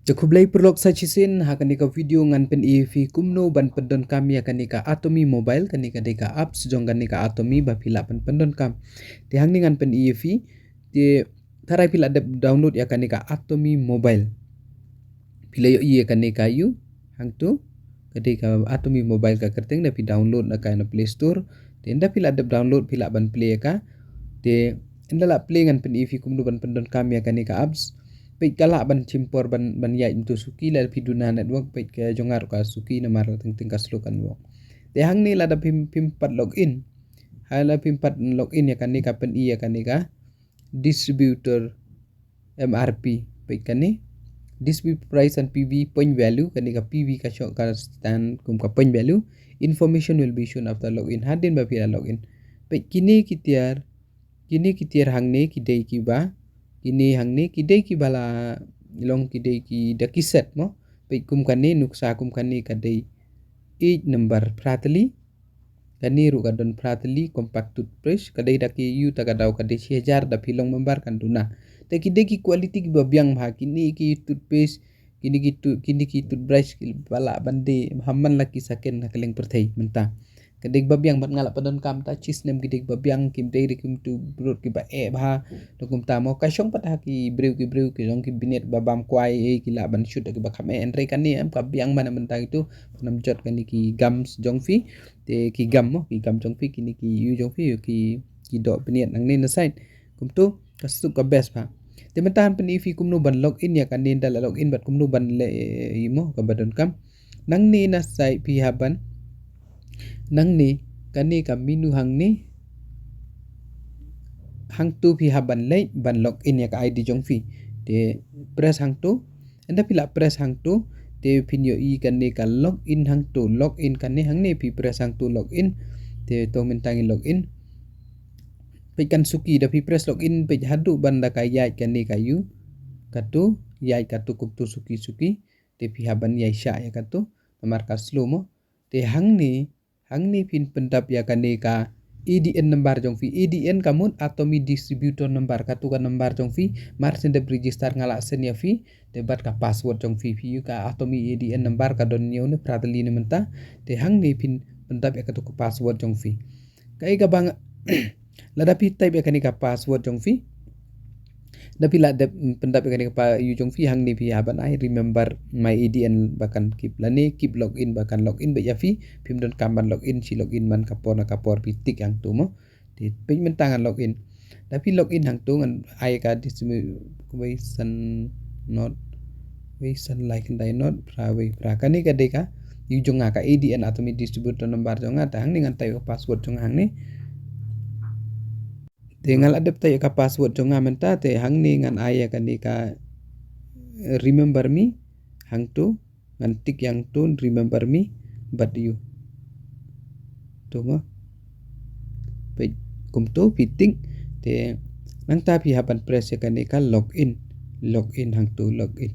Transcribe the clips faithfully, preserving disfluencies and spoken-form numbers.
Te khublei paralok sa shisien, ha kane ka video ngan pyni ïa phi kumno ban pyndonkam ïa kane ka Atomy Mobile, kane ka dei ka apps jong kane ka Atomy ba phi lah ban pyndonkam. Te hangne ngan pyni ïa phi, te tharai phi lah dep download ïa kane ka Atomy Mobile. Phi lah ïohi ïa kane ka ïu, hangto, ka dei ka Atomy Mobile ka kyrteng, da phi download na ka na Play Store. Te ynda phi lah dep download phi lah ban play ïa ka. Te ynda lah play ngan pyni ïa phi kumno ban pyndonkam ïa kane ka apps. Peit ka lah ban shim por ban, ban ïaid mynta suki, lada phi duna network, peit ka jong nga ruh ka suki namar teng teng ka slow ka network. Te hangne lada phim, phim pat login. Ha lada phim pat login ïa kane ka pyni ïa kane ka distributor M R P. Peit kane. Distributor price and P V point value, kane ka P V ka shong ka stand kum ka point value. Information will be shown after login. Hadien ba phi la login. Peit kine ki tiar, kine ki tiar hangne ki dei kiba, kine hangne ki dei kiba la long ki dei ki da ki set mo. Peit kum kane nuksa kum kane ka dei eight number phra tylli. Kane ruh ka don phra tylli compact toothbrush, ka dei da ki ïu ta ka daw ka dei shi hajar, da phi long member kan duna. Te ki dei ki quality kiba biang bha, kine ki toothpaste, kine ki tu, kine ki toothbrush kiba lah ban die ha man la ki second ha kylleng pyrthei mynta. Ka dei ba biang bad nga lah pyndonkam ta shi snem, ki dei ba biang, kim dei ri kim tu brut kiba eh bha. Te kumta mo ka shong pat ha ki briew ki briew ki long ki bniat ba bam kwai, eh, ki lah ban shoot da kiba kham eh, hynrei kane em ka biang bha na mynta kitu. Pyndonkam jot kane ki gums jong phi. Te ki gum mo, ki gum jong phi, kine ki ïu jong phi, ki, ki doh bniat nangne na side. Kumtu ka suk ka best bha. Te mynta ngan pyni ïa phi kumno ban login ïa kane, ynda lah login bad kumno ban leh, eh, ïa mo kaba donkam. Nangne na side phi hap ban, nangne kane ka menu hangne, hangtu phi hap ban leit ban login ïa ka I D jong phi. Te press hangtu. Ynda phi lah press hangtu, te phin ïohi kane ka login hangtu, login kane hangne phi press hangtu login. Te to mynta ngi login. Peit kan suki, da phi press login peit haduh ban da ka ïaid kane ka ïu. Katu, ïaid katu kumtu suki suki. Te phi hap ban ïaishah ïa katu namar ka slow mo. Te hangne, hangne phin pyndap ïa kane ka A D N number jong phi. A D N ka mut Atomy Distributor Number, katu ka number jong phi. Mar shen dep register nga lah send ïa phi. Te bad ka password jong phi, phi ïohi ka Atomy A D N number ka don hynñiew ne phra tylli ne mynta. Te hangne phin pyndap ïa katu ka password jong phi. Kaei kaba nga, lada phi type ïa kane ka password jong phi. Da phi lah dep, mm, pyndap ïa kane ka pa ïu jong phi hangne phi hap ban ai remember my A D N ba kan keep lane keep login ba kan login beit ïa phi, phim donkam ban login shi login man ka por na ka por, phi tick hangtu mo. Te peit mynta ngan login. Da phi login hangtu ngan ai ka dis-, wei san not, wei san lai khyndai not phra wei phra. Kane ka dei ka ïu jong nga ka A D N Atomy Distributor Number jong nga, te hangne ngan type ka password jong nga hangne. Te nga lah dep type ïa ka password jong nga mynta, te hangne ngan ai ïa kane ka, eh, remember me, hangtu, ngan tick ïa hangtu remember me, bad ïu. Tu mo. Peit kumtu phi tick, te nangta phi hap ban press ïa kane ka login, login hangtu login.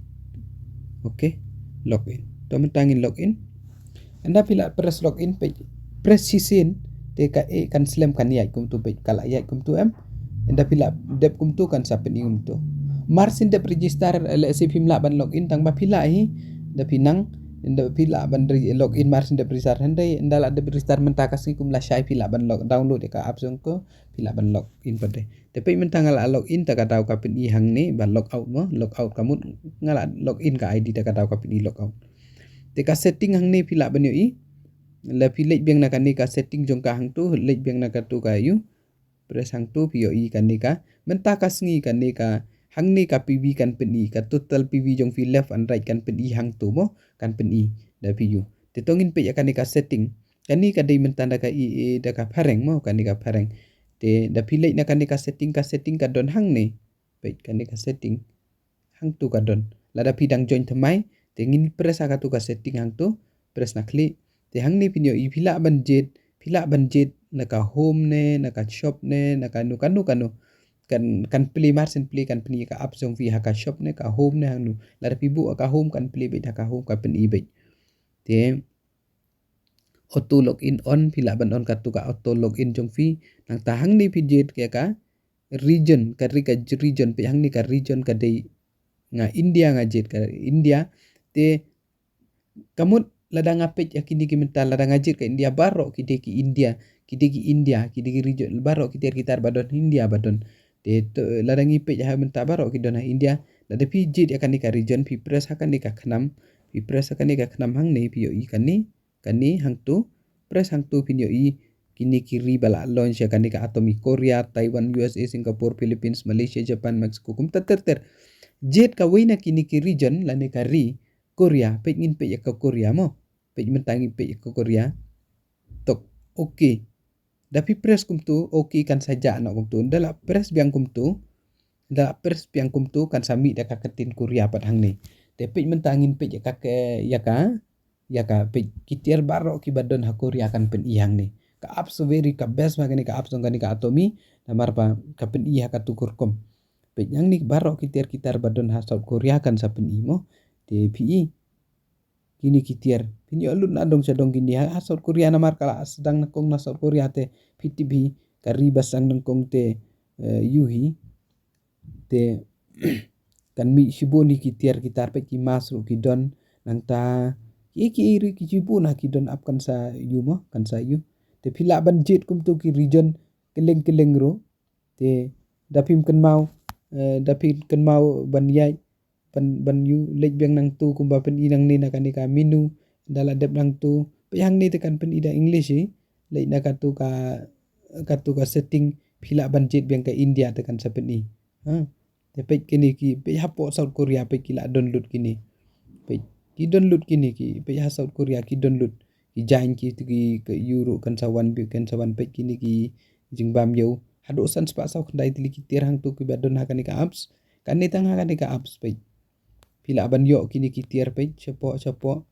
Okay, login. To mynta ngin login. Ynda phi lah press login peit, press shisien, te ka, eh, kan slem kan ïaid kumtu peit, ka lah ïaid kumtu em. Ynda phi lah dep kumtu kan sa pyni kumtu. Mar shen dep register, eh, let's say phim lah ban login tang ba phi lah hi, da phi nang, ynda phi lah ban re-, login mar shen dep register, hynrei ynda lah dep register mynta ka sngi kum lashai phi lah ban log, download ïa ka app jong ko, phi lah ban login pat de. Te peit mynta nga lah login, ta ka daw ka pyni hangne ba logout mo, logout ka mut nga lah login ka I D, ta ka daw ka pyni logout. Te ka setting hangne phi lah ban ïohi. La phi leit biang na kane ka setting jong ka hangtu, leit biang na katu ka ïu. Press hangtu phi ïohi kane ka. Mynta ka sngi kane ka, hangne ka P V kan pyni, ka total P V jong phi left and right kan pyni hangtu mo, kan pyni. Da phi ïohi. Te to ngin peit ïa kane ka setting. Kane ka dei mynta da ka i, i, da ka phareng mo, kane ka phareng. Te da phi leit na kane ka setting, ka setting ka don hangne. Peit kane ka setting. Hangtu ka don. Lada phi dang join thymmai, te ngin press ha katu ka setting hangtu, press na khlieh. Te hangne phin ïohi phi lah ban jied, phi lah ban jied na ka home ne, na ka shop ne, na kano kano kano. Kan, kan play, mar shen play kan pyni ka app jong phi ha ka shop ne, ka home ne hangno. Lada phi buh ha ka home kan play beit, ha ka home ka pyni beit. Te auto login on, phi lah ban on katu ka auto login jong phi. Nangta hangne phi jied ïa ka region, ka ri ka region, peit hangne ka region ka dei nga India nga jied ka India. Te ka mut lada nga peit ïa kine ki mynta, lada nga jied ka India, baroh ki dei ki India, ki dei ki India, ki dei ki region, baroh ki tiar ki tar ba don India ba don. Te to, lada ngi peit ha mynta baroh ki don ha India, lada phi jied ïa kane ka region, phi press ha kane ka khnam, phi press ha kane ka khnam hangne, phi ïohi kane, kane hangto, press hangto phin ïohi kine ki ri ba la launch ïa kane ka atomic, Korea, Taiwan, U S A, Singapore, Philippines, Malaysia, Japan, Mexico, kumta ter ter. Jied kawei na kine ki region lane ka ri, Korea, peit ngin peit ïa ka Korea mo. Peit mynta ngin peit ïa ka Korea. Tok, okay. Da phi press kumto, okay, kan sa jah noh kumto. Da la press biang kumto, da la press biang kumto, kan sa mih da ka ktien Korea pat hangne. Te peit mynta ngin peit ïa ka, ïa ka, ïa ka, peit ki tiar baroh ki ba don ha Korea kan pyni hangne. Ka apps very ka best bha kane ka apps jong kane ka Atomy, namar ba ka pyni ha katu ka rukom. Peit hangne baroh ki tiar ki tar ba don ha South Korea kan sa pyni mo. Te phi i kine ki tiar. Phin ïoh lut na dong sha dong kine ha, ha South Korea, namar ka la sdang nyngkong na South Korea te phi tip hi ka ri ba sdang nyngkong te, eh, ïohi. Te kan mih shibun hi ki tiar ki tar, peit ki mask ruh ki don, nangta ki, ki ri ki shibun ha ki don ap kan sa ïoh mo, kan sa ïoh. Te phi lah ban jied kumto ki region kylleng kylleng ruh. Te da phim kynmaw, eh, da phim kynmaw ban ïaid, ban, ban ïoh leit biang nangto kumba pyni nangne na kane ka menu, da la dep nangto. Peit hangne te kan pyni da English hi, leit na katu ka, katu ka setting, phi lah ban jied biang ka India te kan sa pyni. Ha. Te peit kine ki, peit hapoh South Korea, peit ki la don lut kine. Peit ki don lut kine ki, peit ha South Korea ki don lut. Ki jaiñ ki tu ki, ka ïoh ruh kan sa wan, bi kan sa wan, peit kine ki jingbam ïew. Haduh san spah saw khyndai tylli ki tiar hangto ki ba don ha kane ka apps. Kane tang ha kane ka apps peit. Phi lah ban ïoh kine ki tiar peit, shapoh, shapoh.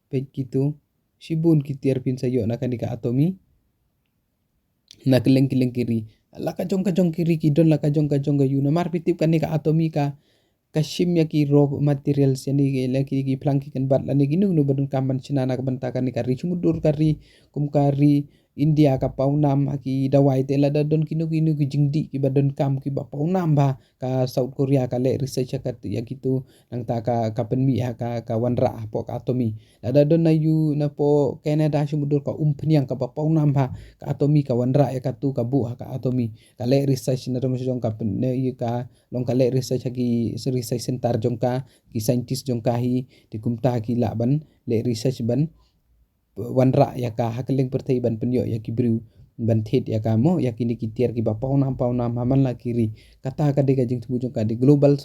Peit kitu. Shibun ki tiar phin sa ïoh na kane ka Atomy. Na kylleng kylleng ki ri. La ka jong ka jong ki ri ki don la ka jong ka jong ka ïew. Namar phi tip kane ka Atomy ka, ka shim ïa ki raw materials, ïa ni ki, la ki, ki phlang ki kynbat lane kino kino ba donkam ban shna na ka bynta kane ka ri. Shu mutdur ka ri, kum ka ri India ka pawnam ha ki dawai, te lada don kino kino ki jingdih ki ba donkam ki ba pawnam bha, ka South Korea ka leh research ïa ka, ïa kitu, nangta ka, ka pynmih ha ka, ka wanrah hapoh ka Atomy. Lada don na ïew, napoh Canada, shu mutdur ka umphniang ka ba pawnam bha, ka Atomy ka wanrah ïa katu ka buh ha ka Atomy. Ka leh research na dong sha jong ka pyn, ne ïa ka long ka leh research ha ki research center jong ka, ki scientist jong ka hi, te kumta ki lah ban leh research ban wanrah ïa ka ha kylleng pyrthei ban pynïoh ïa ki briew ban thied ïa ka mo, ïa kine ki tiar ki ba pawnam pawnam ha man la ki ri. Kata ka dei ka jingthmu jong ka, dei global,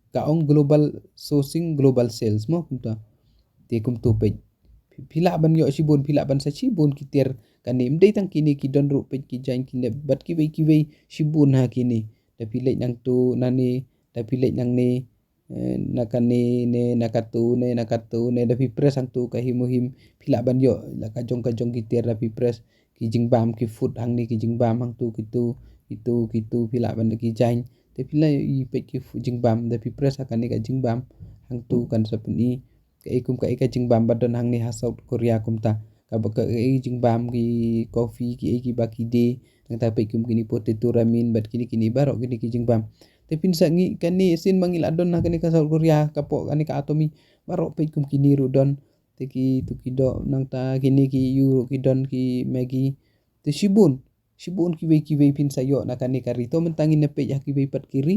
ka ong global sourcing, global sales mo kumta. Te kumtu peit. Phi, phi lah ban ïoh shibun, phi lah ban sa shibun ki tiar kane. Ym dei tang kine ki don ruh peit ki jaiñ ki lep bad kiwei kiwei shibun ha kine. Da phi leit nangtu nane, da phi leit nangne, eh, na kane ne, na katu ne, na katu ne, da phi press hangtu ka him u him, phi lah ban ïoh la ka jong ka jong ki tiar da phi press ki jingbam ki food hangne ki jingbam hangtu kitu, kitu, kitu, phi lah ban da ki jaiñ. Te phi lah i peit ki food jingbam, da phi press ha kane ka jingbam hangtu kan sa pyni. Kaei kum kaei ka jingbam ba don hangne ha South Korea kumta. Ka ba kaei jingbam ki coffee, kiei ki ba ki dei. Nangta peit kum kine potato ramen bad kine kine baroh kine ki jingbam. Te phin sa ngi kane sien ma ngi la don ha kane ka South Korea, ka poh kane ka Atomy, baroh peit kum kine ruh don. Te ki tu ki doh, nangta kine ki ïew ruh ki don, ki Maggi. Te shibun, shibun kiwei kiwei phin sa ïoh na kane ka ri. To mynta ngin ïa peit ha kiwei pat ki ri,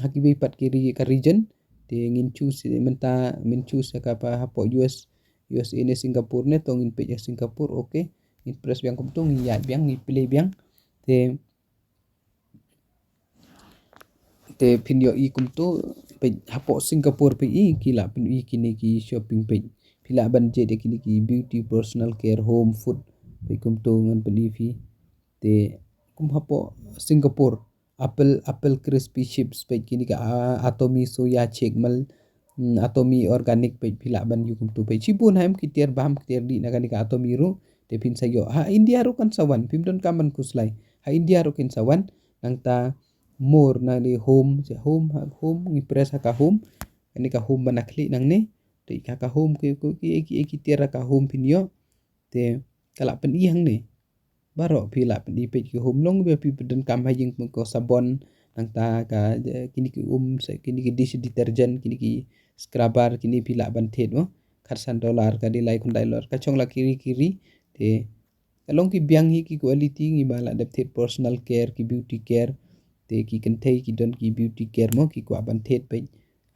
ha kiwei pat ki ri ka region. Te ngin choose mynta, ngin choose ha kapa hapoh U S, U S A ne Singapore ne, to ngin peit ha Singapore, okay. Ngin press biang kumtu, ngin ïaid biang, ngin play biang. Te, te phin ïohi kumtu, peit hapoh Singapore peit i, ki lah phin ïohi kine ki shopping peit. Phi lah ban jied ïa kine ki beauty, personal care, home, food. Peit kumtu ngan pynïohi phi. Te kum hapoh Singapore, apple, apple crispy chips, peit kine ka, ah, Atomy soya chick mal, mm, Atomy organic, peit phi lah ban ïoh kumtu. Peit shibun ha em ki tiar bam ki tiar dih na kane ka Atomy ruh, te phin sa ïoh. Ha India ruh kan sa wan, phim donkam ban khuslai. Ha India ruh kin sa wan, nangta more na di home, se home, ha home, ngi press ha ka home, kane ka home ba na khlieh nangne, te ha ka home ki, ki, ki, ki, ki tiar ha ka home phin ïoh, te ka lah pynïoh hangne. Baroh phi lah pynïoh peit ki home long ba phi pyndonkam ha ïing, kum ko sabon, Nangta ka, eh, kine ki um, sa kine ki dish detergent, kine ki scrubber, kine phi lah ban thied mo. Khatsan dollar, ka dei lai khyndai dollar, ka shong la ki ri ki ri. Te ka long ki biang hi ki quality, ngi ba lah dep thied personal care, ki beauty care. Te ki kynthei ki don ki beauty care mo, ki kwah ban thied peit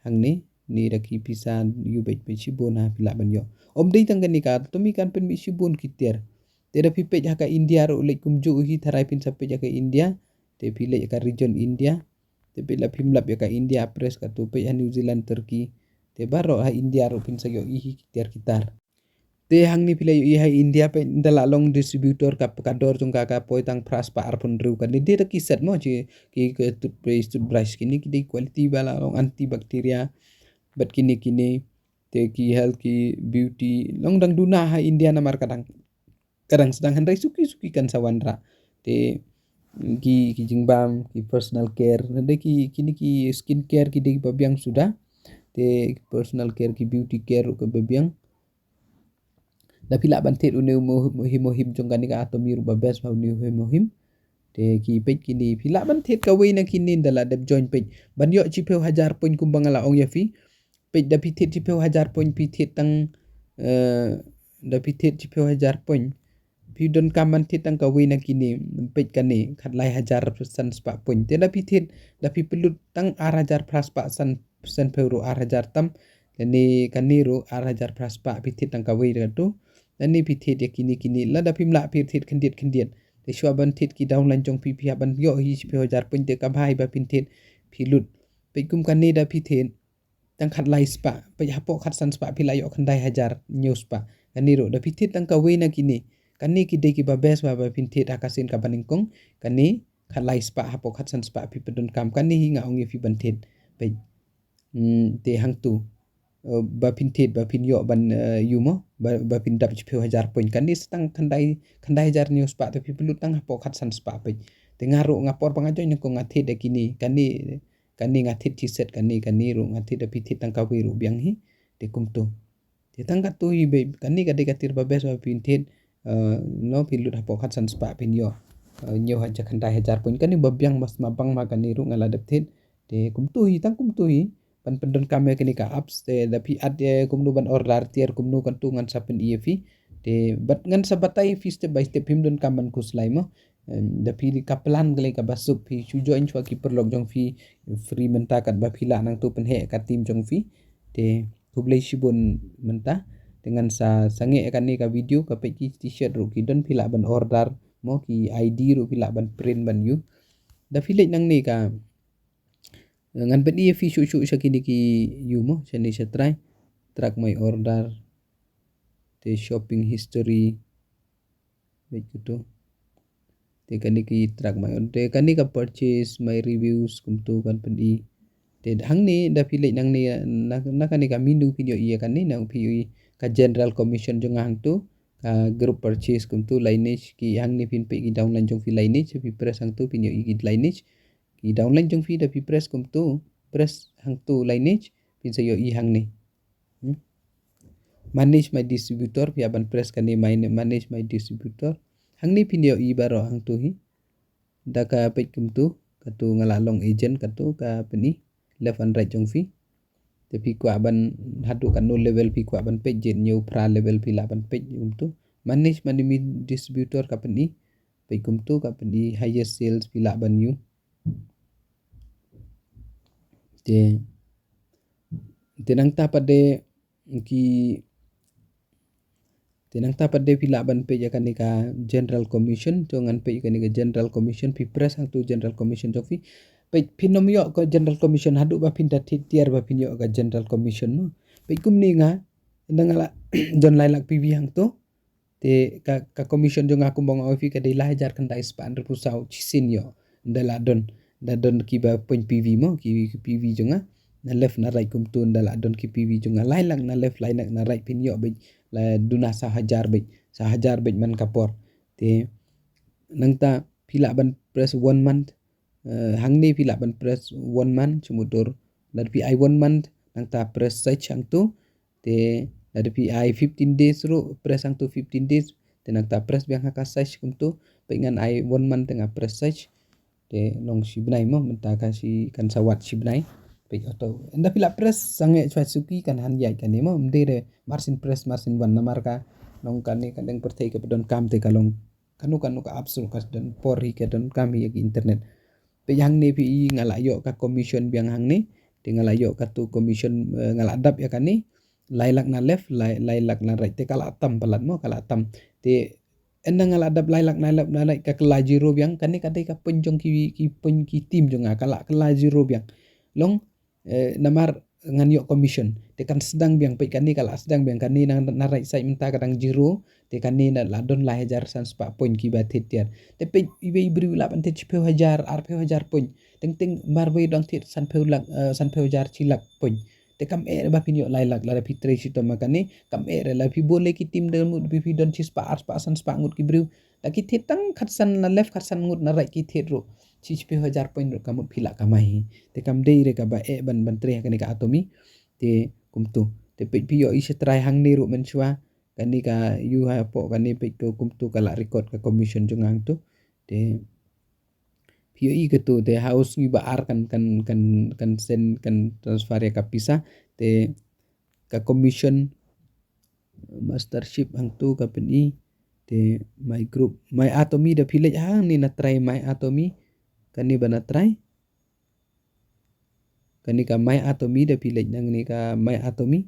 hangne, ne da ki pisa ïoh beit peit shibun ha phi lah ban ïoh. Ym dei tang kane ka, to mi kan pynmih shibun ki tiar. Te da phi peit ha ka India ruh leit kumjuh hi, tharai phin sa peit ha ka India. Te phi leit ha ka region India. Te peit la phim lap ïa ka India, press katu, peit ha New Zealand, Turkey. Te baroh ha India ruh phin sa ïohi hi ki tiar ki tar. Te hangne phi la ïohi ha India peit, da la long distributor ka, ka dor jong ka ka poi tang phra spah arphew hynriew. Kane dei da ki set mo, ki, ki, ki toothpaste, toothbrush, kine ki dei quality ba la long antibacteria. Bad kine kine, te ki health, ki beauty, long dang duna ha India namar ka dang, ka dang sdang, hynrei suki suki kan sa wanrah. Te ki, ki jingbam, ki personal care, hynrei ki, kine ki skin care ki dei ba biang suda. Te personal care, ki beauty care ruh ka ba biang. Da phi lah ban thied une u mo, mo him, mo him jong kane ka Atomy ruh ba best bha une u him, mo him. Te ki peit kine, phi lah ban thied kawei na kine, da lah dep join peit. Ban ïoh shiphew hajar point kumba nga la ong ïa phi. Peit da phi thied shiphew hajar point, phi thied tang, eh, da phi thied shiphew hajar point, phi donkam ban thied tang kawei na kine, peit kane, khatlai hajar san spah point. Te da phi thied, da phi pynlut tang ar hajar phra spah san, san phew ruh ar hajar tam. Lane kane ruh ar hajar phra spah, phi thied tang kawei da katu. Lane phi thied ïa kine kine, lada phim lah phi thied khyndiat khyndiat. Te shuwa ban thied ki downline jong phi, phi hap ban ïoh hi shiphew hajar point, te ka bha hi ba phin thied, phi lut. Peit kum kane da phi thied tang khatlai spah, peit hapoh khatsan spah phi lah ïoh khyndai hajar hynñiew spah. Kane ruh da phi thied tang kawei na kine. Kane ki dei kiba best ba, ba phin thied ha ka sien kaba nyngkong. Kane khatlai spah hapoh khatsan spah phi pyndonkam. Kane hi nga ong ïa phi ban thied. Peit. Hmm, te hangtu. Eh, ba phin thied, ba phin ïoh ban, eh, ïoh mo, ba, ba phin dap shiphew hajar point. Kane sa tang khyndai, khyndai hajar hynñiew spah, te phi pynlut tang hapoh khatsan spah peit. Te nga ruh nga por ba nga join nyngkong nga thied da kine. Kane, kane nga thied shi set, kane, kane ruh nga thied, da phi thied tang kawei ruh biang hi. Te kumtu. Te tang katu hi ba, kane ka dei ka tiar ba best ba phin thied, eh, no, phin lut hapoh khatsan spah phin ïoh, eh, hynñiew hajar, khyndai hajar point. Kane ba biang, ba sma bang ma kane ruh nga la dep thied. Te kumtu hi, tang kumtu hi. Ban pyndonkam ïa kane ka apps, te da phi add, eh, kumno ban order tiar kumno, katu ngan sa pyni ïa phi. Te bad ngan sa batai ïa phi step by step, phim donkam ban khuslai mo. Em, da phi ka plan kane kaba suk, phi shu join shuwa ki paralok jong phi, free mynta, katba phi lah nangtu pynheh ka team jong phi. Te khublei shibun mynta. Te ngan sa, sangeh ïa kane ka video, ka peit ki t-shirt ruh ki don, phi lah ban order mo, ki I D ruh phi lah ban print ban ïoh. Da phi leit nangne ka, ngan pyni ïa phi shuh shuh sha kine ki, ïoh mo, shane sha trai. Track my order. Te shopping history. Peit katu. Te kane ki track my order. Te kane ka purchase, my reviews, kumtu kan pyni. Te hangne da phi leit nangne na, na kane ka menu phin ïohi ïa kane, nang phi ïohi ka general commission jong nga hangtu, ka group purchase kumtu, lineage, ki hangne phin peit ki downline jong phi lineage, phi press hangtu phin ïohi ki lineage. Ki downline jong phi da phi press kumtu, press hangtu lineage, phin sa ïohi hangne. Hmm? Manage my distributor, phi hap ban press kane, my, manage my distributor. Hangne phin ïohi baroh hangtu hi. Da ka peit kumtu, katu nga la long agent, katu ka pyni, left and right jong phi. Te phi kwah ban haduh katno level phi kwah ban peit, jait hynñiew phra level phi lah ban peit kumtu. Manage my distributor ka pyni, peit kumtu ka pyni highest sales phi lah ban ïoh. Te, te nangta pat de ki, te nangta pat de phi lah ban peit ïa kane ka general commission, to ngan peit ïa kane ka general commission, phi press hangtu general commission jong phi. Peit phin ym ïoh ka general commission haduh ba phin da thied tiar ba phin ïoh ka general commission mo. Peit kumne nga, nang la don lai lak P V hangtu. Te ka, ka commission jong nga kumba nga ong ïa phi ka dei lai hajar khyndai spah hynriewphew saw shisien ïoh. Nda la don, nda don kiba point P V mo, ki, ki P V jong nga. Na left na right kumtu nda la don ki P V jong nga. Lai lak na left, lai lak na right phin ïoh beit, la duna saw hajar beit, saw hajar beit man ka por. Te nangta phi lah ban press one month, eh, hangne phi lah ban press one month, shu mutdur. Lada phi ai one month, nangta press search hangtu. Te lada phi ai fifteen days ruh, press hangtu fifteen days. Te nangta press biang ha ka search kumtu. Peit ngan ai one month te nga press search. Te long shi bnai mo, mynta ka shi kan sa wad shi bnai. Peit auto. Ynda phi la press sangeh chwa suki kan han ïaid kane mo. Ym dei re marsin press marsin wan namar ka long kane ka dang pyrthei kaba donkam te ka long kano kano ka apps ruh ka don por hi ka donkam hi ïa ki internet. Peit hangne phi i nga la ïoh ka commission biang hangne. Te nga la ïoh katu commission, eh, nga la dap ïa kane. Lai lak na left, lai, lai lak na right. Te ka la tam palat mo, ka la tam. Te ynda nga la dap lai lak na left na right ka kylla zero biang, kane ka dei ka point jong ki, ki point ki team jong nga, ka la kylla zero biang. Long, eh, namar ngan ïoh commission. Te kan sdang biang, peit kane ka la sdang biang, kane na, na right side mynta ka dang zero, te kane na la don lai hajar san spah point kiba thied tiar. Te peit iwei i briew i lah ban thied shiphew hajar, arphew hajar point. Teng teng marwei dang thied sanphew lak, eh, sanphew hajar shi lak point. Te kam eh re ba phin ïoh lai lak lada phi trei shitom ma kane, kam eh re lada phi bun lei ki team da mut phi, phi don shi spah ar spah san spah ngut ki briew. Da ki thied tang khatsan na left khatsan ngut na right ki thied ruh. Shi shiphew hajar point ruh ka mut phi lah kamai hi. Te kam dei re kaba eh ban, ban trei ha kane ka Atomy. Te kumtu. Te peit phi ïoh i sha trai hangne ruh mynshuwa. Kane ka ïoh hapoh kane peit to kumtu ka la record ka commission jong nga hangtu. Te phi ïoh i katu te ha u sngi ba ar kan, kan, kan, kan send, kan transfer ïa ka pisa. Te ka commission mastership hangtu ka pyni. Te My Group, My Atomy da phi leit hangne na trai My Atomy. Kane ba na trai. Kane ka My Atomy da phi leit nangne ka My Atomy.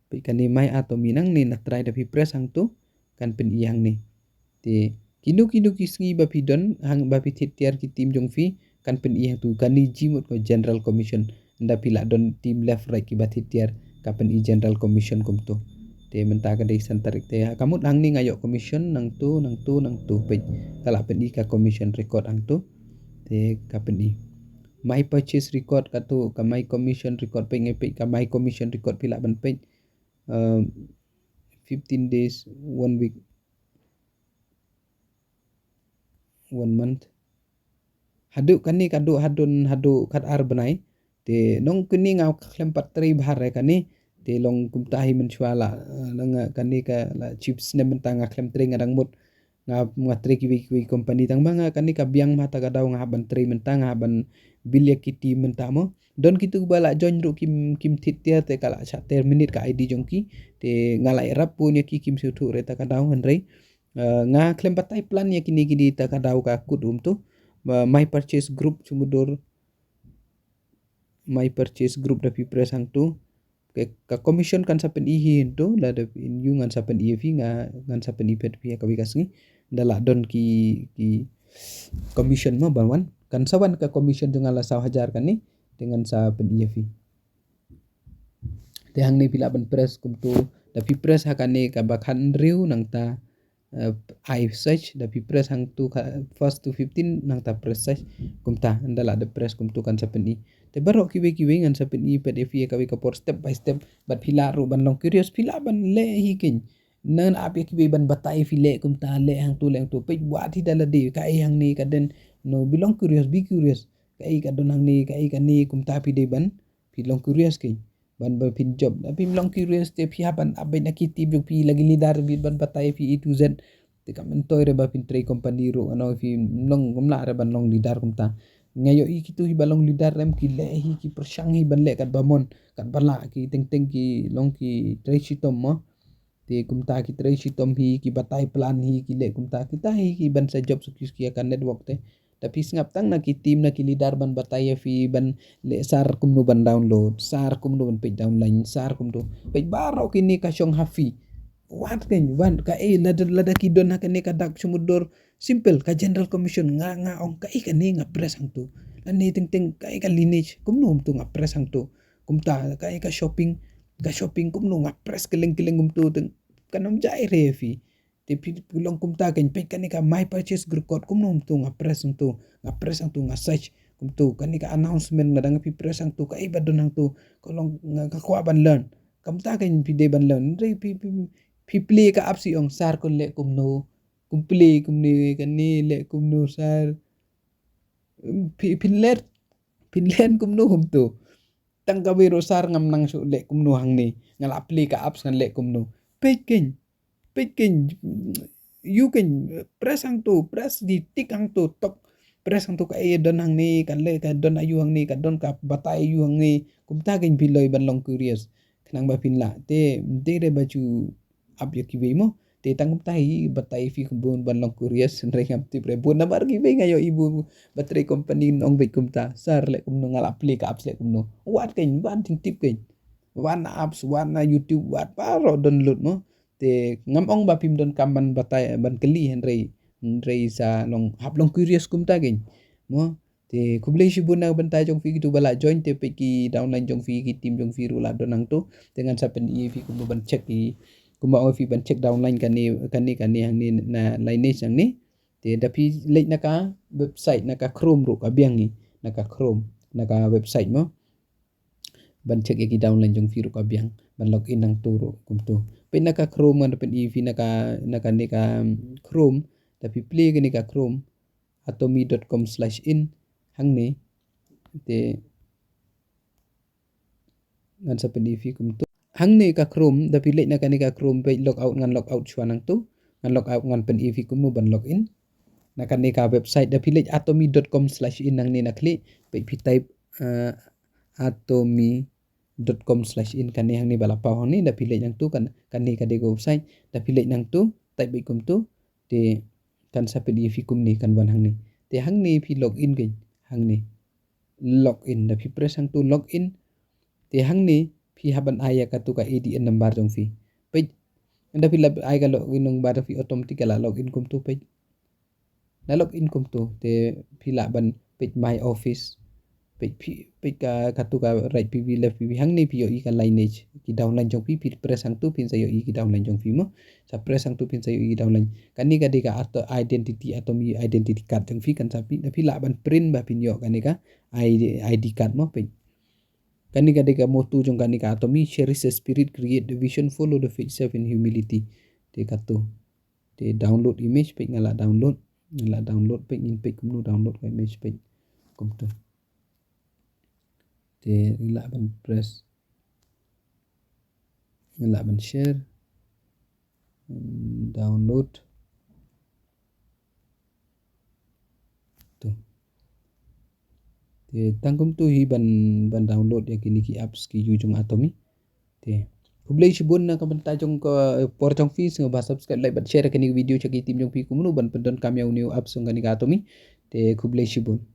Peit kane My Atomy nangne na trai da phi press hangtu kan pyni hangne. Te kino kino ki sngi ba phi don, hang ba phi thied tiar ki team jong phi kan pyni hangtu, kane jingmut ka general commission. Ynda phi lah don team left right kiba thied tiar ka pyni general commission kumtu. Te mynta ka dei san tarik te ha ka mut hangne nga ïoh commission nangtu, nangtu, nangtu peit. Ka la pyni ka commission record hangtu. Te ka pyni. My purchase record katu, ka my commission record peit, ngai peit ka my commission record phi lah ban peit. Um, fifteen days, one week, one month. Haduh kane ka duh hadun haduh khat ar bnai. Te nong kane nga khlem pat trei bha re kane. Te long kumta hi mynshuwa la, eh, la nga kane ka la chips ne mynta nga khlem trei nga dang mut. Nga, nga trei kiwei kiwei company tang ba nga kane ka biang ma ta ka daw nga hap ban trei mynta nga hap ban bill ïa ki team mynta mo. Don kitu ba la join ruh kim, kim thied tiar te ka la shah terminate ka I D jong ki. Te nga la ïarap bun ïa ki kim sngewthuh re ta ka daw hynrei. Eh, nga khlem batai plan ïa kine kine ta ka daw ka kut um tu. Ma-, my purchase group sumudur. My purchase group da phi press hangtu. Ka, ka commission kan sa pyni hi hangtu, lada phi ïoh ngan sa pyni phi, nga, ngan sa pyni phi ha kawei ka sngi. Da la don ki, ki commission ma ban wan. Kan sa wan ka commission jong nga la saw hajar kane, te ngan sa pyni phi. Te hangne phi lah ban press kumtu, da phi press ha kane kaba khathynriew nangta, eh, ai search, da phi press hangtu ka first to fifteen nangta press search kumta, ynda la da press kumtu kan sa pyni. Te baroh kiwei kiwei ngan sa pyni pat ïa phi ha kawei ka por step by step, bad phi lah ruh ban long curious, phi lah ban leh hi keiñ. Ngan ap ïa kiwei ban batai phi leh kumta, leh hangtu, leh hangtu, peit wat hi da lade, kaei hangne ka dei, no, be long curious, be curious. Kaei ka don hangne, kaei kane, kumta phi dei ban, phi long curious keiñ. Ban, ban phin jop. Da phim long curious te phi hap ban update na ki team jong phi, la ki leader bit ban batai phi A to Z. Te kam myntoi re ba phin trei company ruh, ano phi long, kam lah re ban long leader kumta. Nga ïohi kitu hi ba long leader rem ki leh hi, ki pyrshang hi ban leh katba mon, katba lah, ki teng teng ki long ki trei shitom mo. Te kumta ki trei shitom hi, ki batai plan hi, ki leh kumta, kita hi ki ban sa jop suki suki ïa ka network te. Da phi sngap tang na ki team, na ki leader ban batai ïa phi, ban leh sar kumno ban download, sar kumno ban peit downline, sar kumno. Peit baroh kine ka shong ha phi. Wat keiñ, wan, kaei, lada, lada ki don ha kane ka dak sumudur. Simple, ka general commission, nga, nga ong kaei kane nga press hangtu. Lane teng teng, kaei ka lineage, kumno kumtu nga press hangtu. Kumta, kaei ka shopping, ka shopping kumno nga press kylleng kylleng kumtu, teng, kan ym jai re phi. Te phi, phi long kumta keiñ, peit kane ka my purchase record kumno kumtu nga press hangtu, nga press hangtu, nga search kumtu, kane ka announcement nga dang phi press hangtu, kaei ba don hangtu, ka long nga, ka kwah ban learn. Kumta keiñ phi dei ban learn. Re phi, phi, phi play ka app shi ong sar kun leh kumno, kum play kumne kane leh kumno sar. Phi, phin leh, phin leh kumno kumtu. Tang kawei ruh sar ngam nang shuh leh kumno hangne. Nga la play ka apps ngan leh kumno. Peit keiñ. Peit keiñ. Ïoh keiñ. Press hangtu. Press di tick hangtu. Tok. press hangto kaei don hangne, ka leh ka don aïu hangne, ka don ka batai aïu hangne. Kumta kein phi loi ban long curious. Khnang ba phin lah. Te, te re ba ju ap ïa kiwei mo. Te tang kumta hi batai phi kumno ban long curious, hynrei ngam tip re. Bun namar kiwei nga ïohi bun ba trei company ong beit kumta. Sir leh kumno, nga lah plie ka apps leh kumno. Wat kein, wat jingtip kein. Wat na apps, wat na YouTube, wat baroh download mo. Te ngam ong ba phim donkam ban batai, ban kylli, hynrei, hynrei sa long, hap long curious kumta kein. Mo. Te khublei shibun na ka bynta jong phi kito ba lah join, te peit ki downline jong phi, ki team jong phi ruh lah don hangto. Te ngan sa pyni ïa phi kumno ban check ki, kumba ong phi ban check downline kane, kane, kane hangne na Lineage hangne. Te da phi leit na ka website, na ka Chrome ruh ka biang hi, na ka Chrome, na ka website mo. Ban check ïa ki downline jong phi ruh ka biang, ban log in hangto ruh kumto. Peit na ka Chrome, ngan da pyni ïa phi na ka, na kane ka, um, Chrome, da phi plie kane ka Chrome, atomy dot com slash in, hangne. Te ngan sa pyni ïa phi kumto. Hangne ka Chrome, da phi leit na kane ka Chrome, peit log out, ngan log out shuwa nangto. Ngan log out, ngan pyni ïa phi kumno ban log in. Na kane ka website, da phi leit atomy dot com slash in, hangne na khlieh, peit phi type, eh, atomy dot com slash in, kane hangne ba la paw hangne, da phi leit nangto, kan, kane ka dei ka website, da phi leit nangto, type beit kumto, te kan sa pyni ïa phi kumne, kan wan hangne. Te hangne phi log in kein, hangne. Log in, da phi press hangto log in, te hangne phi hap ban ai ïa kato ka A D N number jong phi. Peit, da phi la ai ka log in number jong phi, automatic ka la log in kumto, peit. Na log in kumto, te phi lah ban peit My Office. Peit phi, peit ka, kato ka right P V, left P V, hangne phi ïohi ka Lineage. Ki downline jong phi, phi press hangto phin sa ïohi ki downline jong phi mo. Sa press hangto phin sa ïohi ki downline. Kane ka dei ka ato-, identity, atomy identity card jong phi, kan sa phi, da phi lah ban print ba phin ïoh kane ka I D, I D card mo, peit. Kane ka dei ka motto jong kane ka atomy, cherish the spirit, create the vision, follow the faith, serve in humility. Te kato. Te download image, peit nga lah download. Nga lah download, peit ngin peit kumno download ka image, peit. Kumto. Te ngi lah ban press. Ngi lah ban share. Hmm, download. To. Te tang kumto hi ban, ban download ïa kine ki apps ki ïa jong atomy. Te khublei shibun na ka bynta jong ka, eh, por jong phi, sngewbha subscribe, like bad share kane ka video sha ki team jong phi kumno ban pyndonkam ïa une u apps jong kane ka atomy. Te khublei shibun.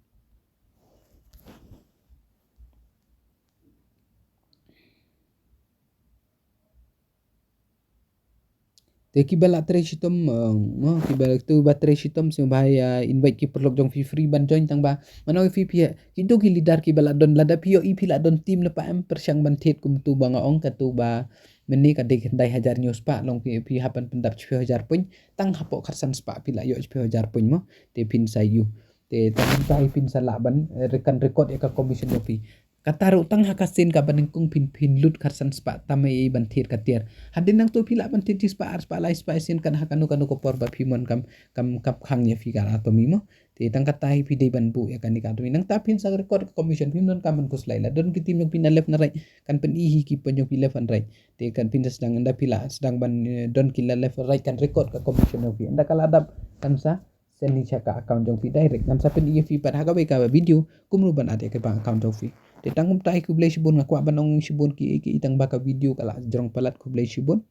Te kiba la trei shitom, eh, mo, kiba la, to ba trei shitom, sngewbha ïa invite ki paralok jong phi free ban join, tang ba mano phi phi, kito ki leader kiba la don, lada phi ïohi phi la don team lypa, em pyrshang ban thied kumto ba nga ong, kato ba mynne ka dei khyndai hajar hynñiew spah, long phi, phi hap ban pyndap shiphew hajar point, tang hapoh khatsan spah phi la ïoh shiphew hajar point mo. Te phin sa ïoh. Te tang kumta hi phin sa lah ban, eh, kan record ïa ka commission jong phi. Kata ruh tang ha ka sien kaba nyngkong phin, phin lut khatsan spah tam ei ban thied ka tiar. Hadien nangto phi lah ban thied shi spah, ar spah, lai spah sien, kan ha kano kano ka por ba phi mon kam, kam, kam khang ïa phi ka atomy mo. Te tang kata hi phi dei ban buh ïa kane ka atomy. Nangta phin sa record ka commission, phim donkam ban khuslai. La don ki team jong phi na left na right, kan pyni hi ki point jong phi left and right. Te kan phin sa sdang, ynda phi la sdang ban, eh, don ki la left right, kan record ka commission jong phi. Ynda ka la dap, kan sa send hi sha ka account jong phi direct. Ngan sa pyni ïa phi pat ha kawei ka video kumno ban add ïa ka bank account jong phi. Te tang kumta hi, khublei shibun, nga kwah ban ong shibun ki, ki, tang ba ka video ka la jrong palat, khublei shibun.